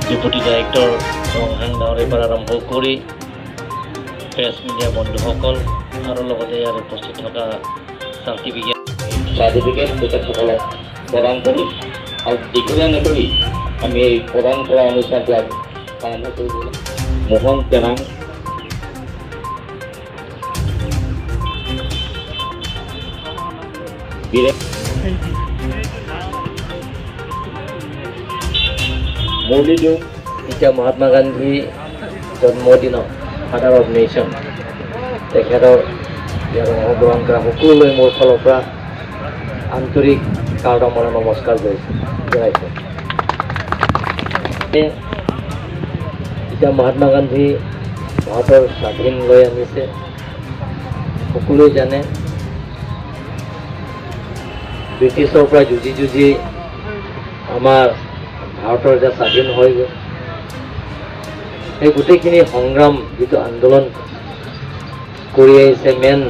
Deputy director Ronghang ডাঙৰীৰ পৰা আৰম্ভ কৰি প্ৰেছ মিডিয়া বন্ধুসকল আৰু লগতে ইয়াত উপস্থিত থকা চাৰ্টিফিকেট চাৰ্টিফিকেট তেখেতসকলক প্ৰদান কৰি আৰু দীঘলীয়া নকৰি আমি এই প্ৰদান কৰা অনুষ্ঠানটো আৰম্ভ কৰিব। মোহন তেৰাং, বীৰেণ মুৰলীদেউ। এতিয়া মহাত্মা গান্ধী জন্মদিনত, ফাদাৰ অফ নেশ্যন, তেখেতৰ ইয়াত অংশগ্ৰহণ কৰা সকলোলৈ মোৰ ফালৰ পৰা আন্তৰিক কাৰ্ডমৰে নমস্কাৰ জনাইছোঁ। এতিয়া মহাত্মা গান্ধী ভাৰতৰ স্বাধীন লৈ আনিছে, সকলোৱে জানে। ব্ৰিটিছৰ পৰা যুঁজি যুঁজি আমাৰ ভাৰতৰ যে স্বাধীন হৈ গ'ল, সেই গোটেইখিনি সংগ্ৰাম, যিটো আন্দোলন কৰি আহিছে, মেইন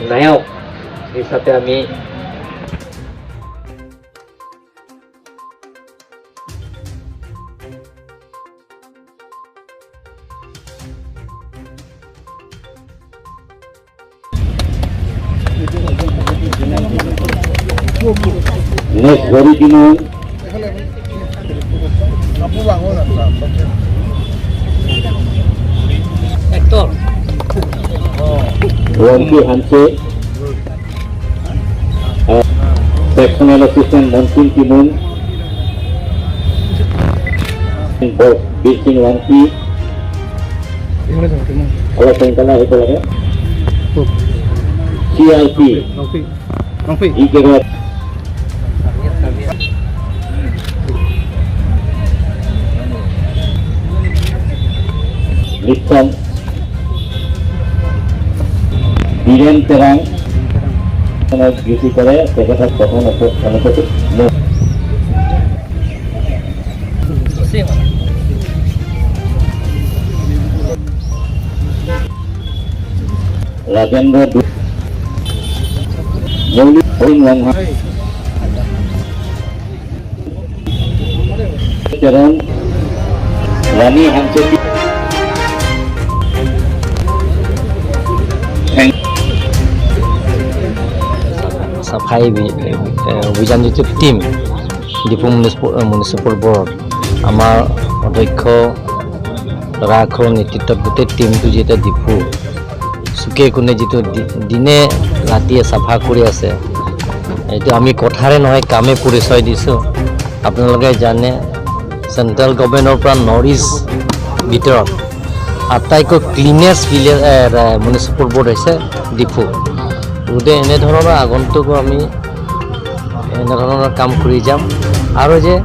নায়ক হিচাপে আমি next Hari Kiman. Actor. Rongki Hanse, sectional assistant Monsing Kimun, Bir Singh Rongki, অলপ সোনকালে আহিব লাগে। চি আৰ পি যিকেইগৰাকী নিশ্চয় বীৰেন তেৰাং ডিউটি কৰে, তেখেতক প্ৰথম অনুপস্থিত। ৰাজেন্দ্ৰ মৌলিক ৰংহা তেৰং, ৰাণী হাংচেতি। চাফাই অভিযান যিটো টীম, ডিফু মিউনিচিপল বৰ্ড, আমাৰ অধ্যক্ষ ৰাসৰ নেতৃত্বত গোটেই টীমটো যেতিয়া ডিফু চুকে কোণে যিটো দিনে ৰাতিয়ে চাফা কৰি আছে, এইটো আমি কথাৰে নহয়, কামে পৰিচয় দিছোঁ। আপোনালোকে জানে, চেণ্ট্ৰেল গভৰ্ণমেণ্টৰ পৰা নৰ্থ ইষ্ট ভিতৰত আটাইতকৈ ক্লিনেষ্ট ভিলেজ মিউনিচিপল বৰ্ড হৈছে ডিফু। গতিকে এনেধৰণৰ আগন্তুকো আমি এনেধৰণৰ কাম কৰি যাম আৰু যে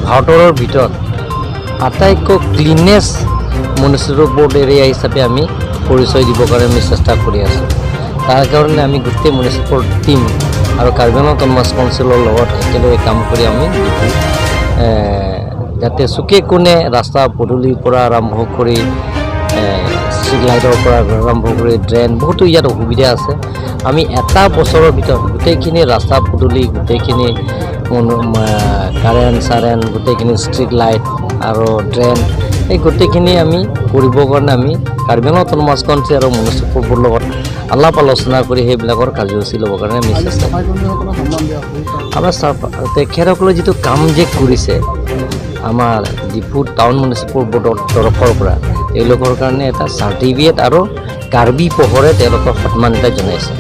ভাৰতৰ ভিতৰত আটাইতকৈ ক্লিনেষ্ট মিউনিচিপল বৰ্ড এৰিয়া হিচাপে আমি পৰিচয় দিবৰ কাৰণে আমি চেষ্টা কৰি আছোঁ। তাৰ কাৰণে আমি গোটেই মিউনিচিপল টীম আৰু কাৰ্বি আংলং অট'নমাছ কাউন্সিলৰ লগত একেলগে কাম কৰি আমি ডিফু যাতে চুকে কোণে ৰাস্তা পদূলিৰ পৰা আৰম্ভ কৰি, ষ্ট্ৰীট লাইটৰ পৰা আৰম্ভ কৰি ড্ৰেইন, বহুতো ইয়াত অসুবিধা আছে। আমি এটা বছৰৰ ভিতৰত গোটেইখিনি ৰাস্তা পদূলি, গোটেইখিনি কাৰেণ্ট চাৰেণ্ট, গোটেইখিনি ষ্ট্ৰীট লাইট আৰু ড্ৰেইন, এই গোটেইখিনি আমি কৰিবৰ কাৰণে আমি কাৰ্বি আংলং অট'নমাছ কাউন্সিল আৰু মিউনিচিপল বৰ্ডৰ লগত আলাপ আলোচনা কৰি সেইবিলাকৰ কাৰ্যসূচী ল'বৰ কাৰণে আমি চেষ্টা কৰিম। আমাৰ তেখেতসকলে যিটো কাম যে কৰিছে, আমাৰ ডিফু টাউন মিউনিচিপল বৰ্ডৰ তৰফৰ পৰা তেওঁলোকৰ কাৰণে এটা চাৰ্টিফিকেট আৰু কাৰ্বি পোহৰে তেওঁলোকক সন্মান এটা জনাইছে।